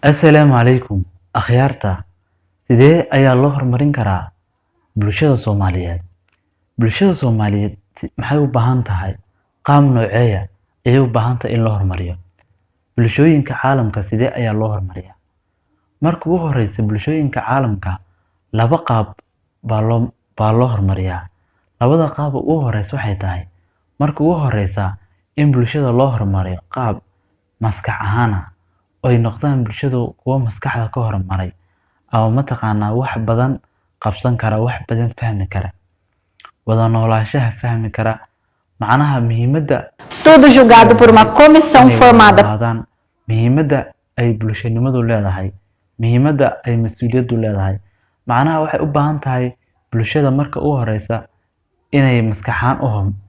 Assalaamu calaykum akhyaarta. Sidee ayaa loo horumarin karaa bulshada Soomaaliyeed? Bulshada Soomaaliyeed maxay u baahan tahay? Qaab nooceeya ayay u baahan tahay in loo horumariyo? Bulshooyinka caalamka sidee ayaa loo horumariyaa? Marka ugu horeysa, bulshooyinka caalamka laba qaab baa loo horumariyaa. Labada qaab ugu horeysa waxay tahay, marka ugu horeysa, in bulshada loo horumariyo qaab maskax ahaan ah, oo ay noqdaan bulshadu kuwo maskaxda ka horumaray ama mataqaanaa wax badan qabsan kara, wax badan fahmi kara, wada noolaanshaha fahmi kara, macnaha muhiimadda Tudo julgado por uma comissão inay wada formada noolaadaan, muhiimadda ay bulshanimadu leedahay, muhiimadda ay mas-uuliyaddu leedahay. Macnaha waxay u baahan tahay bulshada marka ugu horeysa inay maskaxaan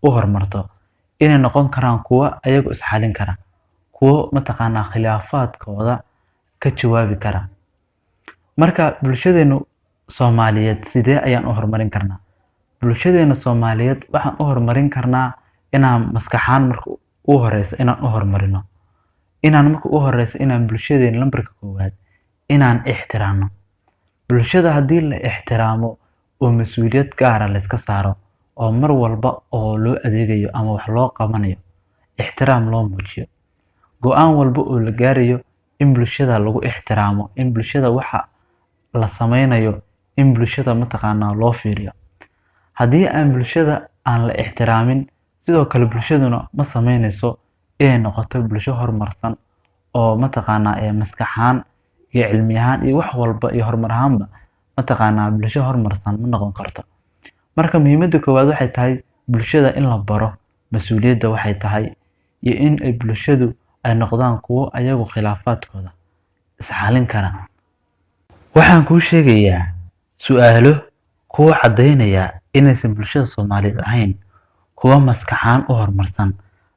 u horumarto, inay noqon karaan kuwo ayagu isxalin kara, kuwo mataqaanaa khilaafaadkooda ka jawaabi kara. Marka bulshadeenu Soomaaliyeed sidee ayaan u horumarin karnaa? Bulshadeena Soomaaliyeed waxaan u horumarin karnaa inaan maskaxaan marka ugu horeysa inaan u horumarino, inaan marka ugu horeysa inaan bulshadeena lambarka koowaad inaan ixtiraamno bulshada. Haddii la ixtiraamo oo mas-uuliyad gaara la iska saaro, oo mar walba oo loo adeegayo ama wax loo qabanayo ixtiraam loo muujiyo, go-aan walba oo la gaarayo in bulshada lagu ixtiraamo, in bulshada waxa la sameynayo in bulshada mataqaanaa loo fiiriyo. Haddii aan bulshada aan la ixtiraamin, sidoo kale bulshaduna ma sameyneyso inay noqoto bulsho horumarsan oo mataqaanaa ee maskax ahaan iyo cilmi ahaan iyo wax walba iyo horumar ahaanba mataqaanaa bulsho horumarsan ma noqon karto. Marka muhiimadda koowaad waxay tahay bulshada in la baro mas-uuliyadda waxay tahay iyo in ay bulshadu ay noqdaan kuwo ayagu khilaafaadkooda isxalin kara. Waxaan kuu sheegayaa su'aalo kuu caddaynaya inaysan bulshada Soomaaliyeed ahayn kuwo maskaxaan u horumarsan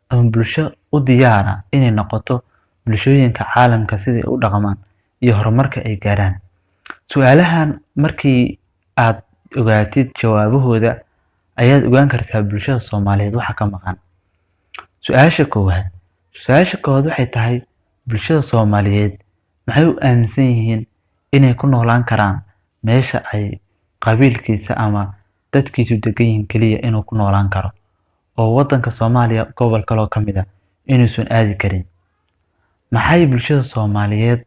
ama bulsho u diyaara inay noqoto bulshooyinka caalamka siday u dhaqmaan iyo horumarka ay gaaraan. Su'aalahan markii aad ogaatid jawaabahooda ayaad ogaan kartaa bulshada Soomaaliyeed waxa ka maqan. Su-aasha koowaad waxay tahay: bulshada Soomaaliyeed maxay u aaminsan yihiin inay ku noolaan karaan meesha ay qabiilkiisa ama dadkiisu degan yihiin keliya inuu ku noolaan karo, oo waddanka Soomaaliya gobol kaloo ka mid ah inuusan aadi karin? Maxay bulshada Soomaaliyeed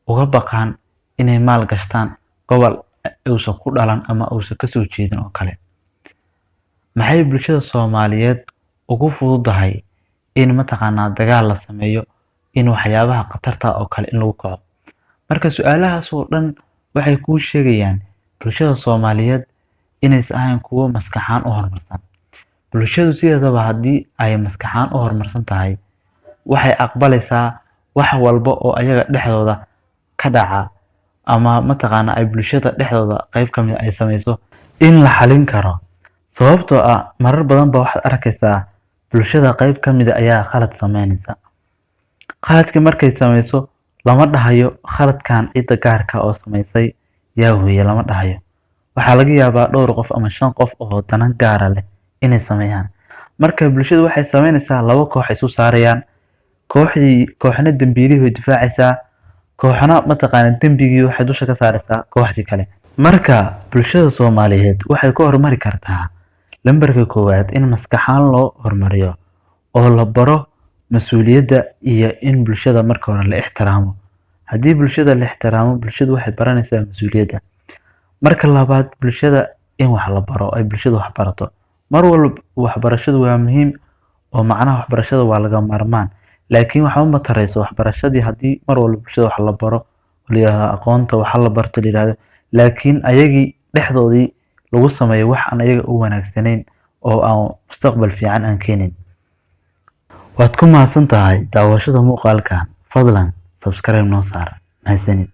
uga baqaan inay maal gashtaan gobol uusan ku dhalan ama uusan kasoo jeedin oo kale? Maxay bulshada Soomaaliyeed ugu fududahay in mataqaanaa dagaal la sameeyo, in waxyaabaha khatarta oo kale in lagu kaco? Marka su-aalahaas oo dhan waxay kuu sheegayaan bulshada Soomaaliyeed inaysan ahayn kuwo maskaxaan u horumarsan. Bulshadu sideedaba haddii ay maskaxaan u horumarsan tahay, waxay aqbalaysaa wax walba oo ayaga dhexdooda ka dhaca ama mataqaana ay bulshada dhexdooda qayb ka mid ay sameyso in la xalin karo, sababtoo ah marar badan ba waxaad arkaysaa bulshada qayb ka mid ayaa khalad sameynaysa. Khaladka markay sameyso lama dhahayo khaladkan cidda gaarka oo sameysay yaa weeye, lama dhahayo. Waxaa laga yaabaa dhowr qof ama shan qof oo danan gaara leh inay sameeyaan. Marka bulshadu waxay sameynaysaa laba koox isu saarayaan. Kooxdii kooxna dembiilihii way difaacaysaa, kooxna mataqaana dembigii waxay dusha ka saaraysaa kooxdii kale. Marka bulshada Soomaaliyeed waxay ku horumari kartaa lambarka koowaad in maskaxaan loo horumariyo oo la baro mas-uuliyadda iyo in bulshada marka hore la ixtiraamo. Haddii bulshada la ixtiraamo, bulshadu waxay baranaysaa mas-uuliyadda. Marka labaad, bulshada in wax la baro, ay bulshada wax barato. Mar walba waxbarashadu waa muhiim oo macnaha waxbarashada waa laga maarmaan, laakiin waxba ma tarayso waxbarashadii haddii mar walba bulshada wax la baro oo la yiraahdo aqoonta waxa la barto la yiraahdo, laakiin ayagii dhexdoodii lagu sameeyo wax aan ayaga u wanaagsanayn oo aan mustaqbal fiican aan keenin. Waad ku mahadsan tahay daawashada muuqaalkan. Fadlan subscribe noo saar. Mahadsanid.